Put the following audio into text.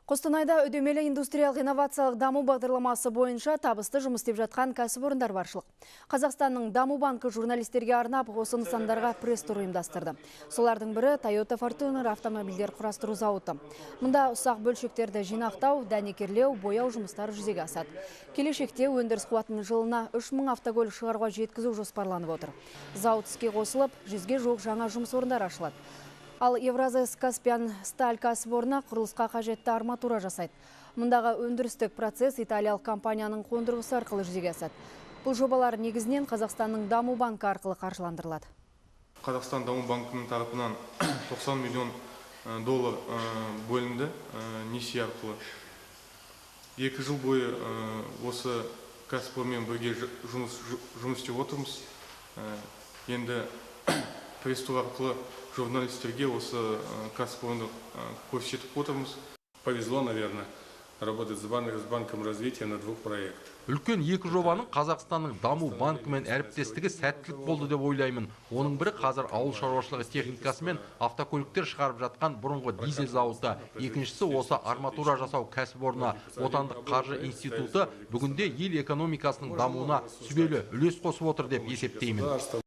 Қостанайда үдемелі индустриялық инновациялық даму бағдарламасы бойынша табысты жұмыс істеп жатқан кәсіпорындар баршылық. Қазақстанның Даму банкі журналистерге арнап осы нысандарға пресс-тур ұйымдастырды. Солардың бірі — Toyota Fortuner автомобильдер құрастыру зауыты. Мұнда ұсақ бөлшектерді жинақтау, дәнекерлеу, бояу жұмыстары жүзеге асады. Келешекте өндіріс қуатын жылына 3000 автокөлік шығаруға жеткізу жоспарланып отыр. Зауыт іске қосылып, 100-ге жуық жаңа жұмыс орындары ашылады. Ал Евразес Каспиан Сталь кәсіпорны құрылысқа қажетті арматура жасайды. Мұндағы өндірістік процесс италиялық компанияның қондырғысы арқылы жүзеге асады. Бұл жобалар негізінен Қазақстанның Даму банкі арқылы қаржыландырылады. Қазақстан Даму банкінің тарапынан 90 миллион доллар бөлінді несие арқылы. 2 жыл бойы осы кәсіпорынмен бірге жұмыс істеп отырмыз. Енді пресс-тур арқылы журналистерге осы кәсіпорынды көрсетіп отырмыз. Повезло, наверное, работать с Банком развития на двух проектах. Үлкен екі жобаның Қазақстанның Даму банкімен әріптестігі сәттілік болды деп ойлаймын. Оның бірі — қазір ауыл шаруашылығы техникасы мен автокөліктер шығарып жатқан бұрынғы дизель зауыты. Екіншісі — осы арматура жасау кәсіпорны. Отандық қаржы институты бүгінде ел экономикасының дамуына сүбелі үлес қосып отыр деп есептеймін.